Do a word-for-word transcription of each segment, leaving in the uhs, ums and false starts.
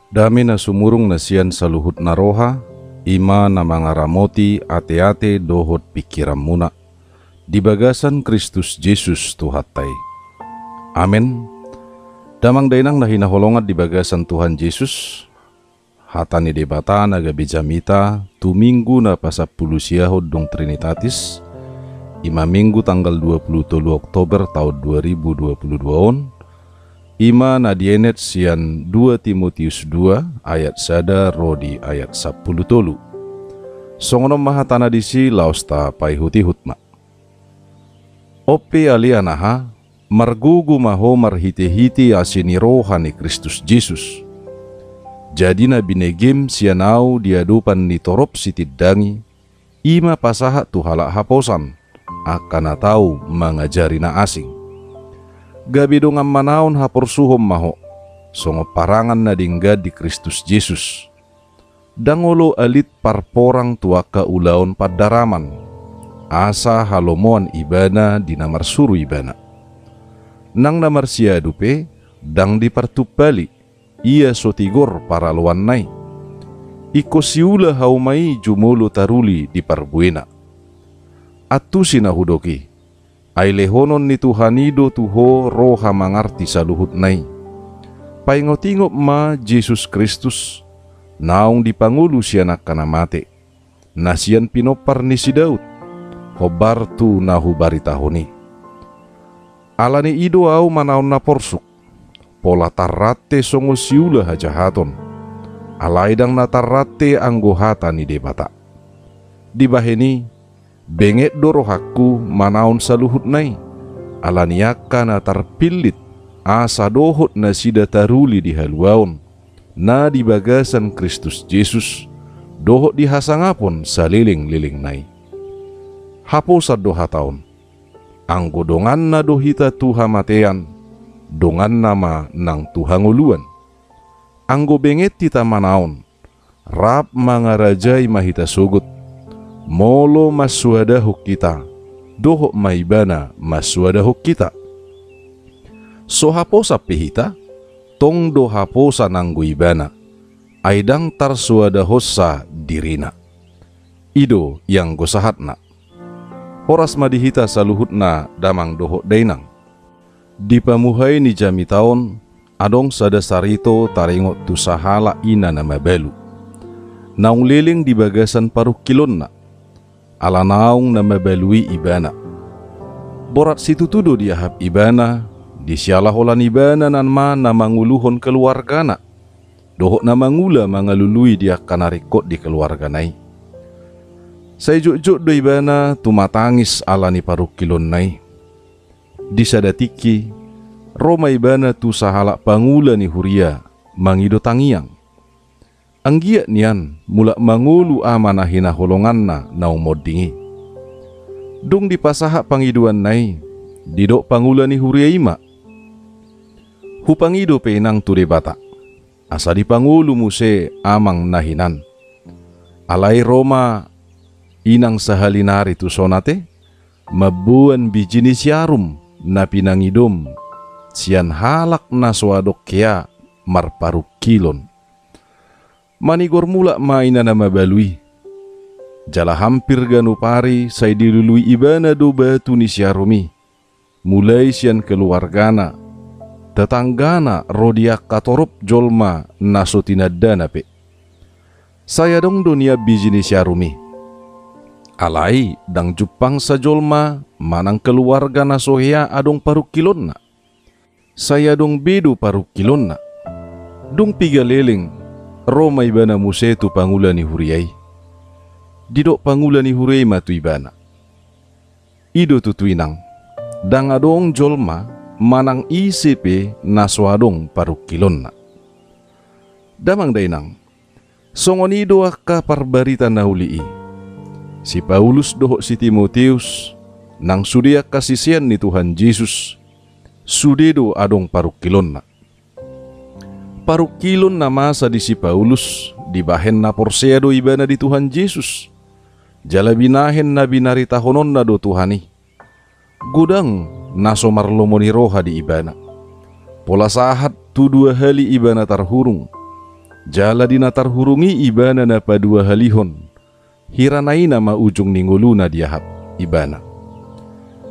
Dame na sumurung na sian saluhut na roha, i ma na mangaramoti ateate dohot pingkiranmuna, di bagasan Kristus Jesus Tuhanta i. Amen. Damang dainang na hinaholongan di bagasan Tuhan Jesus, hata ni Debata na gabe jamita tu Minggu na pasampulu siahon dung Trinitatis, i ma Minggu tanggal dua pulu tolu Oktober taon dua ribu dua pulu dua on, i ma na dienet sian dua Timotius dua ayat sada ro di ayat sampulu tolu. Songon on ma hatana disi, laos tapaihutihut ma. On pe ale anaha, margogo ma ho marhitehite asi ni roha ni Kristus Jesus. Jadi na binegem sian ahu di adopan ni torop sitindangi, i ma pasahat tu halak haposan, angka na tau mangajari na asing. Gabe dongan manaon haporsuhon ma ho, songon parangan na denggan di Kristus Jesus. Ndang olo alit parporang tu angka ulaon pandaraman, asa halomoan ibana di na marsuru ibana. Nang na marsiadu pe, ndang dipartumpali, ia so tigor paraloanna i. Ingkon siula hauma i jumolo taruli di parbuena. Antusi na hudok i, ai lehonon ni Tuhan i do tu ho roha mangarti saluhutna i. Paingotingot ma Jesus Kristus, naung dipangolu sian angka na mate, na sian pinompar ni si Daud, hombar tu na hubaritahon i. Ala ni i do ahu manaon na porsuk, pola tarrante songon siula hajahaton, alai ndang na tarrante anggo hata ni Debata. Dibahen i, benget do rohangku manaon saluhutna i, ala ni angka na tarpillit, asa dohot nasida taruli di haluaon na di bagasan Kristus Jesus, dohot di hasangapon salelenglelengna i. Haposan do hata on. Anggo donganna do hita tu hamatean, donganna ma nang tu hangoluan. Anggo benget hita manaon, rap mangarajai ma hita sogot. Molo mansoadahon hita, dohot ma ibana mansoadahon hita. So haposan pe hita, tong do haposan anggo ibana, ai ndang tarsoadahonsa dirina. I do ianggo sahatna. Horas ma di hita saluhutna damang dohot dainang. Di pamuhai ni jamita on, adong sada sarito taringot tu sahalak ina na mabalu. Naung leleng di bagasan parungkilonna. Ala naung na mabalu i ibana. Borat situtu do diahap ibana, di siala holan ibana nama na manguluhon keluargana. Dohot na mangula mangalului di angka na ringkot di keluargana i. Sai jotjot do ibana tumatangis ala ni parungkilonna i. Di sada tingki, ro ma ibana tu sahalak pangula ni huria, mangido tangiang. Anggiat nian, mulak mangolu ama na hinaholonganna naung monding i. Dung dipasahat pangidoanna i, didok pangula ni huria i ma. Hupangido pe inang tu Debata. Asa dipangolu muse amang na hinan. Alai ro ma inang sahali nari tu son ate, mamboan biji ni siarum na pinangidom, sian halak na so adong hea marparungkilon. Manigor mulak ma ina na mabalu i. Jala hampir ganup ari sai dilului ibana do batu ni siarum i. Mulai sian keluargana, tetanggana ro di angka torop jolma na so tinandana pe. Sai adong do nian biji ni siarum i. Alai ndang jumpang sajolma manang keluarga na so hea adong parungkilonna. Sai adong be do parungkilonna. Dung piga leleng, ro ma ibana muse tu pangula ni huria i. Didok pangula ni huria i ma tu ibana. I do tutu inang, ndang adong jolma manang ise pe na so adong parungkilonna. Damang dainang, songon i do angka parbarita na uli i. Si Paulus dohot si Timoteus, nang sude angka sisean ni Tuhan Jesus, sude do adong parungkilonna. Parungkilon na masa di si Paulus, dibahen na porsea do ibana di Tuhan Jesus. Jala binahen na binaritahononna do Tuhan i. Godang na so marlomo ni roha di ibana. Pola sahat tu dua hali ibana tarhurung. Jala di na tarhurung i ibana na paduahalihon. Hira na i nama ujung ni ngoluna diahap ibana.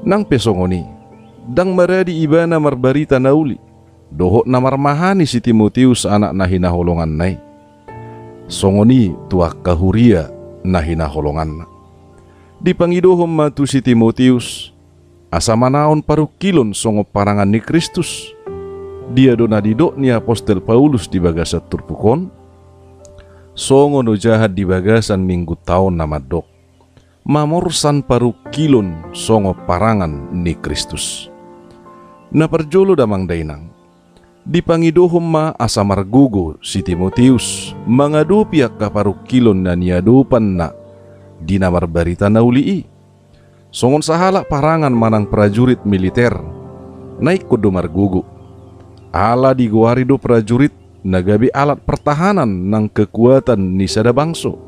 Nang pe songon i, ndang maradi ibana marbarita na uli, dohot na marmahani si Timoteus anak na hinaholonganna i. Songon i tu angka huria na hinaholonganna. Dipangidohon ma tu si Timoteus, asa manaon parungkilon songon parangan ni Kristus. Dia do na didok ni apostel Paulus di bagasan turpuk on? Songon ojahan di bagasan minggunta on na mandok, mamorsan parungkilon songon parangan ni Kristus. Na parjolo damang dainang, dipangidohon ma asa margogo si Timoteus mangadopi angka parungkilon na niadopanna di na marbarita na uli i. Songon sahalak parangan manang prajurit militer, na ingkon do margogo. Ala digoari do prajurit na gabe alat pertahanan nang kekuatan ni sada bangso.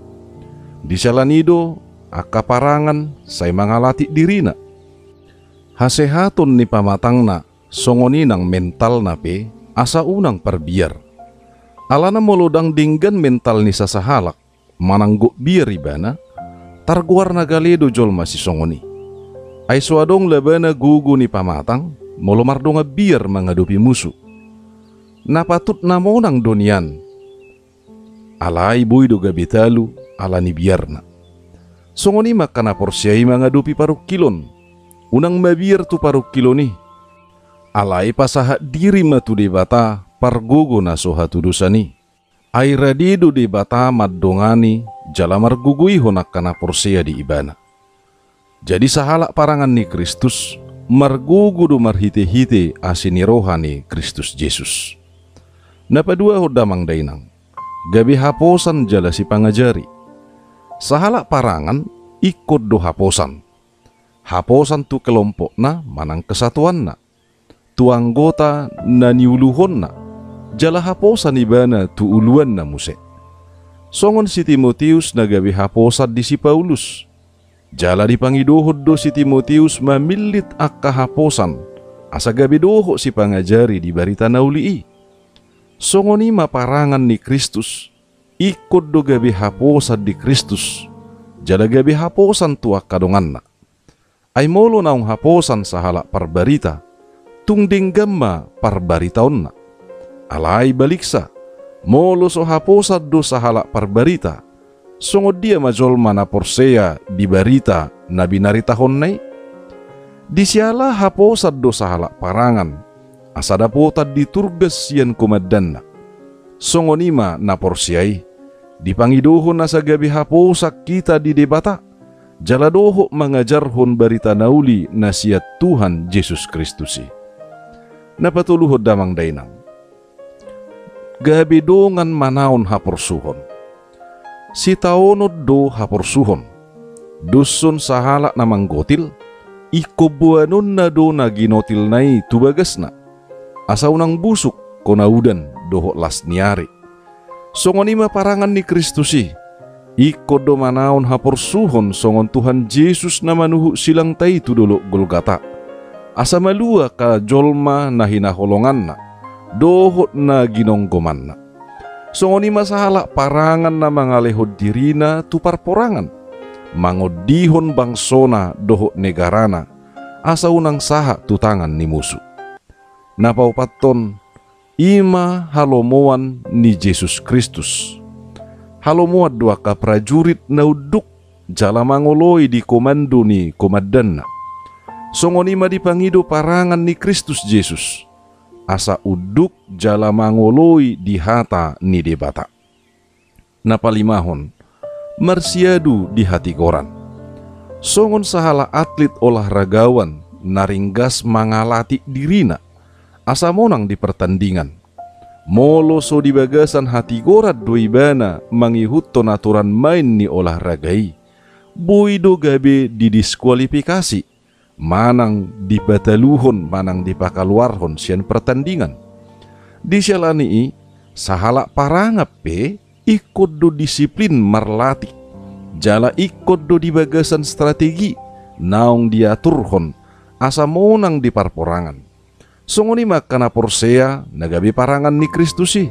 Di siala ni i do angka parangan sai mangalatik dirina. Hasehaton ni pamatangna, songon i nang mentalna pe, asa unang parbiar. Alana molo ndang denggan mental ni sasahalak, manang gok biar ibana, targoar na gale do jolma sisongon i. Ai so adong labana gogo ni pamatang, molo mardongan biar mangadopi musu. Na patut na monang do nian. Alai boi do gabe talu ala ni biarna. Songon i ma angka na porsea i mangadopi parungkilon. Unang mabiar tu parungkilon i. Alai pasahat diri ma tu Debata pargogo na so hatudosan i. Ai rade do Debata mandongani jala margogoihon angka na porsea di ibana. Jadi sahalak parangan ni Kristus, margogo do marhitehite asi ni roha ni Kristus Jesus. Na paduahon damang dainang, gabe haposan jala sipangajari. Sahalak parangan ingkon do haposan. Haposan tu kelompokna manang kesatuanna, tu anggota na niuluhonna, jala haposan ibana tu uluanna muse. Songon si Timoteus na gabe haposan di si Paulus. Jala dipangidohon do si Timoteus mamillit angka haposan, asa gabe dohot sipangajari di barita na uli i. Songon i ma parangan ni Kristus, ingkon do gabe haposan di Kristus, jala gabe haposan tu angka donganna. Ai molo naung haposan sahalak parbarita, tung denggan ma parbaritaonna. Alai baliksa, molo so haposan do sahalak parbarita, songon dia ma jolma na porsea di barita na binaritahonna i? Di siala haposan do sahalak parangan, asa dapotan di turgas sian komandanna. Songon i ma na porsea i, dipangidohon asa gabe haposan hita di Debata, jala dohot mangajarhon barita na uli na sian Tuhan Jesus Kristus i. Na patoluhon damang dainang, gabe dongan manaon haporsuhon. Sitaonon do haporsuhon. Dos songon sahalak na manggotil, ingkon boanonna do na ginotilna i tu bagasna, asa unang busuk hona udan dohot las ni ari. Songon i ma parangan ni Kristus i, ingkon do manaon haporsuhon songon Tuhan Jesus na manuhuk silangta i tu dolok Golgata, asa malua angka jolma na hinaholonganna dohot na ginonggomanna. Songon i ma sahalak parangan na mangalehon dirina tu parporangan, mangondihon bangsona dohot negarana, asa unang sahat tu tangan ni musu. Na paopathon, i ma halomoan ni Jesus Kristus. Halomoan do angka prajurit na unduk jala mangoloi di komando ni komandanna. Songon i ma dipangido parangan ni Kristus Jesus, asa unduk jala mangoloi di hata ni Debata. Na palimahon, marsiadu di hatigoran. Songon sahalak atlit olahragawan na ringgas mangalatik dirina, asa monang di pertandingan. Molo so di bagasan hatigoran do ibana mangihuthon aturan main ni olahraga i, boi do gabe didiskualifikasi, manang dipataluhon, manang dipakaluarhon sian pertandingan. Di siala ni i, Sahalak parangan pe ingkon do disiplin marlatih, jala ingkon do di bagasan strategi naung diaturhon asa monang di parporangan. Songon i ma angka na porsea na gabe parangan ni Kristus i,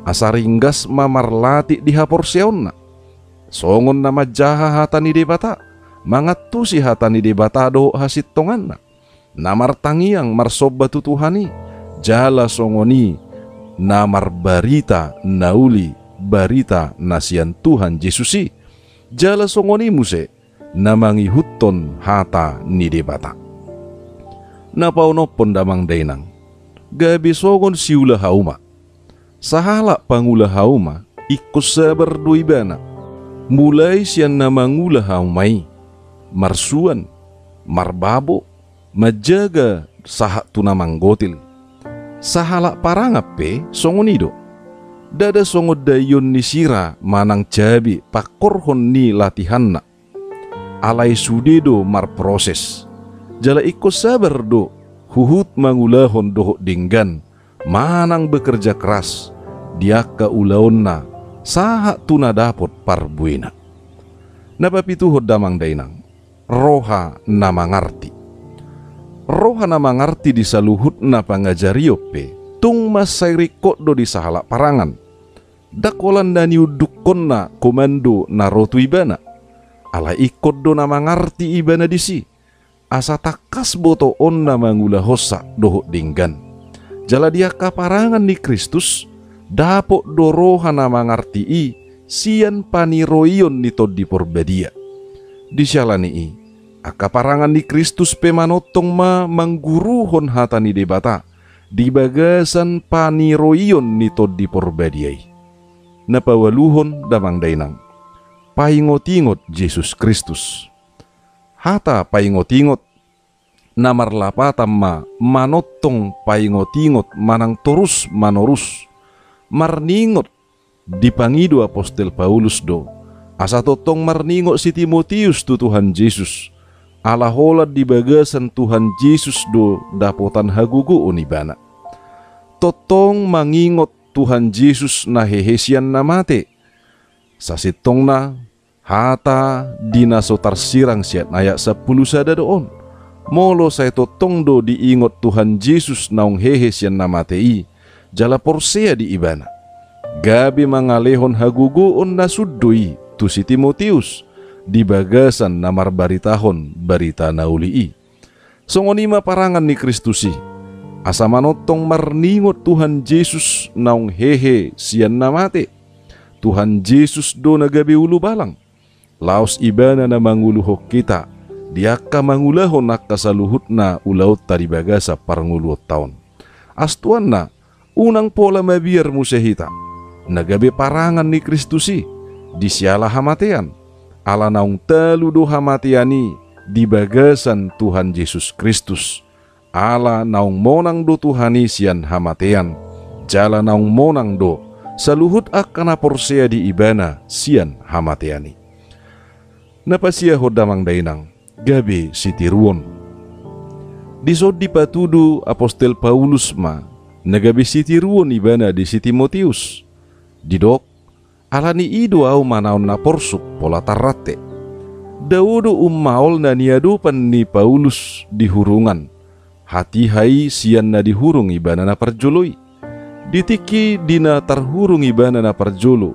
asa ringgas ma marlatih di haporseaonna. Songon na manjaha hata ni Debata, mangantusi hata ni Debata dohot hasintonganna, na martangiang marsomba tu Tuhan i, jala songon i na marbarita na uli, barita na sian Tuhan Jesus i, jala songon i muse na mangihuthon hata ni Debata. Na paonomhon damang dainang, gabe songon siula hauma. Sahalak pangula hauma ingkon sabar do ibana, mulai sian na mangula hauma i, marsuan, marbabo, manjaga sahat tu na manggotil. Sahalak parangan pe songon i do. Ndada songon daion ni sira manang cabe pangkorhon ni latihanna. Alai sude do marproses. Jala ingkon sabar do huhut mangulahon dohot denggan manang bekerja keras di angka ulaonna sahat tu na dapot parbuena. Na papituhon damang dainang, roha na mangarti. Roha na mangarti di saluhutna pangajarion pe tung mansai ringkot do di sahalak parangan. Ndang holan na niundukkonna komando na ro tu ibana. Alai ingkon do na mangarti ibana disi, asa tangkas botoonna mangulahonsa dohot denggan. Jala di angka parangan ni Kristus, dapot do roha na mangarti i sian paniroion ni Tondi Porbadia. Di siala ni i, angka parangan ni Kristus pe manongtong ma mangguruhon hata ni Debata di bagasan paniroion ni Tondi Porbadia i. Na paualuhon damang dainang, paingotingot Jesus Kristus. Hata paingotingot na marlapatan ma manongtong paingotingot manang torus manorus. Marningot dipangido apostel Paulus do asa tongtong marningot si Timoteus tu Tuhan Jesus, ala holan di bagasan Tuhan Jesus do dapotan hagogoon ibana. Tongtong mangingot Tuhan Jesus na hehe sian na mate. Sasintongna hata di na so tarsirang sian ayat sampulu sada do on. Molo sai tongtong do diingot Tuhan Jesus naung hehe sian na mate i, jala porsea di ibana, gabe mangalehon hagogoon na sun do i tu si Timoteus di bagasan na marbaritahon barita na uli i. Songon i ma parangan ni Kristus i, asa manongtong marningot Tuhan Jesus naung hehe sian na mate. Tuhan Jesus do na gabe ulubalang. Laos ibana na manguluhon hita di angka mangulahon angka saluhutna ulaonta di bagasan parngoluonta on. Astuanna, unang pola mabiar muse hita na gabe parangan ni Kristus i di siala hamatean, ala naung talu do hamatean i di bagasan Tuhan Jesus Kristus. Ala naung monang do Tuhan i sian hamatean, jala naung monang do saluhut angka na porsea di ibana sian hamatean i. Na pasiahon damang dainang, gabe sitiruon. Dison dipatudu apostel Paulus ma na gabe sitiruon ibana di si Timoteus. Didok, ala ni i do ahu manaon na porsuk pola tarrante. Dao do ummaol na niadopan ni Paulus di hurungan, hatiha i sian na dihurung ibana na parjolo i. Di tingki di na tarhurung ibana na parjolo,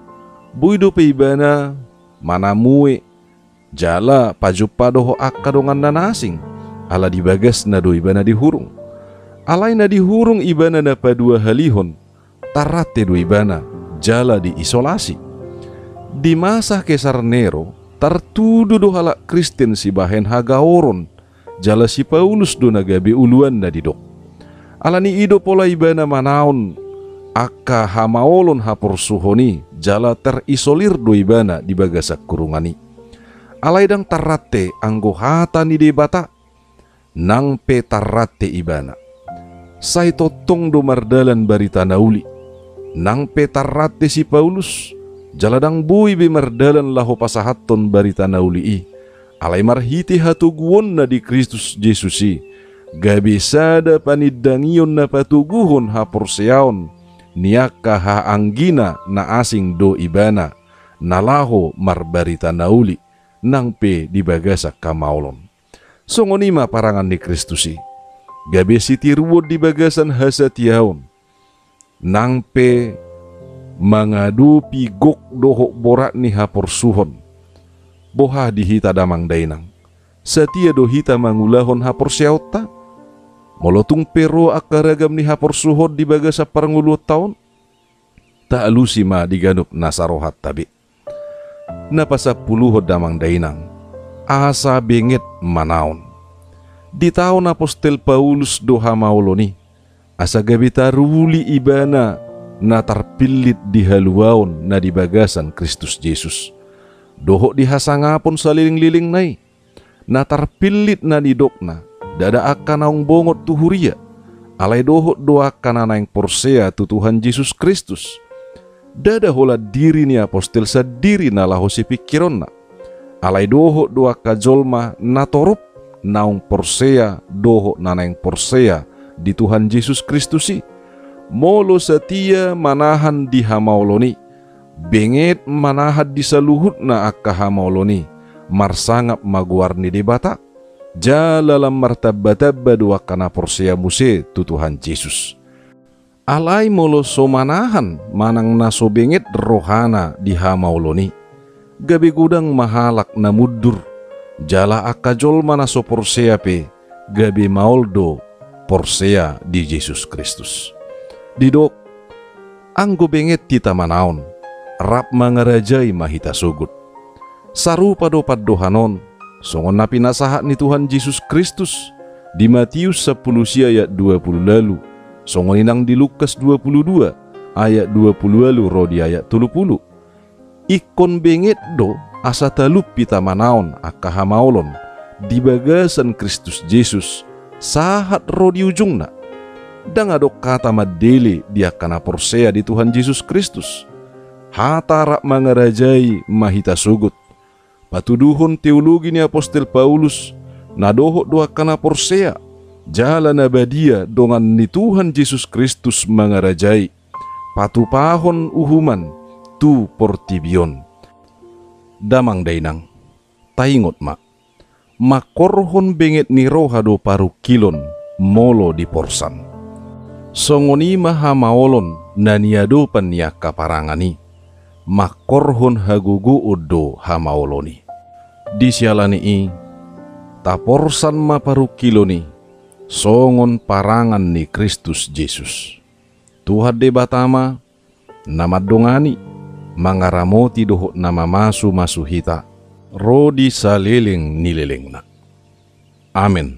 boi dope ibana manamue jala pajumpa dohot angka donganna na asing, ala di bagasna do ibana dihurung. Alai na dihurung ibana na paduahalihon, tarrante do ibana jala diisolasi. Di masa Kesar Nero, tartudu do halak Kristen sibahen hagaoron, jala si Paulus do na gabe uluanna didok. Ala ni i do pola ibana manaon angka hamaolon haporsuhon i, jala terisolir do ibana di bagasan hurungan i. Alai ndang tarrante anggo hata ni Debata, nang pe tarrante ibana. Sai tongtong do mardalan barita na uli. Nang pe tarrante si Paulus, jala ndang boi be mardalan laho pasahathon barita na uli i. Alai marhite hatoguonna di Kristus Jesus i, gabe sada panindangion na patoguhon haporseaon ni angka haanggina na asing do ibana na laho marbarita na uli, nang pe di bagasan hamaolon. Songon i ma parangan ni Kristus i, gabe sitiruon di bagasan hasatiaon, nang pe mangadopi gok dohot borat ni haporsuhon. Boha di hita damang dainang? Satia do hita mangulahon haporseaonta? Molo tung pe ro angka ragam ni haporsuhon di bagasan parngoluonta on, taalusi ma di ganup nasa rohanta be. Na pasampuluhon damang dainang, asa benget manaon. Ditaon apostel Paulus do hamaolon i, asa gabe taruli ibana na tarpillit di haluaon na di bagasan Kristus Jesus, dohot di hasangapon salelenglelengna i. Na tarpillit na nidokna, ndada angka naung bongot tu huria, alai dohot do angka na naeng porsea tu Tuhan Jesus Kristus. Ndada holan diri ni apostel sandiri na laho sipingkironna, alai dohot do angka jolma na torop naung porsea dohot na naeng porsea di Tuhan Jesus Kristus i. Molo satia manahan di hamaolon i, benget manahan di saluhutna angka hamaolon i, marsangap ma goar ni Debata, jala lam martambatamba do angka na porsea muse tu Tuhan Jesus. Alai molo so manahan manang na so benget rohana di hamaolon i, gabe godang ma halak na mundur, jala angka jolma na so porsea pe gabe maol do porsea di Jesus Kristus. Didok, anggo benget hita manaon, rap mangarajai ma hita sogot. Sarupa do pandohan on songon na pinasahat ni Tuhan Jesus Kristus di Matius sampulu sia ayat dua pulu ualu, songon i nang di Lukas dua pulu dua ayat dua pulu ualu ro di ayat tolu pulu. Ingkon benget do asa talup hita manaon angka hamaolon di bagasan Kristus Jesus sahat ro di ujungna. Ndang adong hata mandele di angka na porsea di Tuhan Jesus Kristus. Hata rap mangarajai ma hita sogot. Patuduhon teologi ni apostel Paulus, na dohot do angka na porsea, jala na badia dongan ni Tuhan Jesus Kristus mangarajai, patupahon uhuman tu portibi on. Damang dainang, taingot ma, mangkorhon benget ni roha do parungkilon molo diporsan. Songon i ma hamaolon na niadopan ni angka parangan i, mangkorhon hagogoon do hamaolon i. Di siala ni i, taporsan ma parungkilon i songon parangan ni Kristus Jesus. Tuhan Debata ma na mandongani, mangaramoti dohot na mamasu-masu hita ro di saleleng ni lelengna. Amen.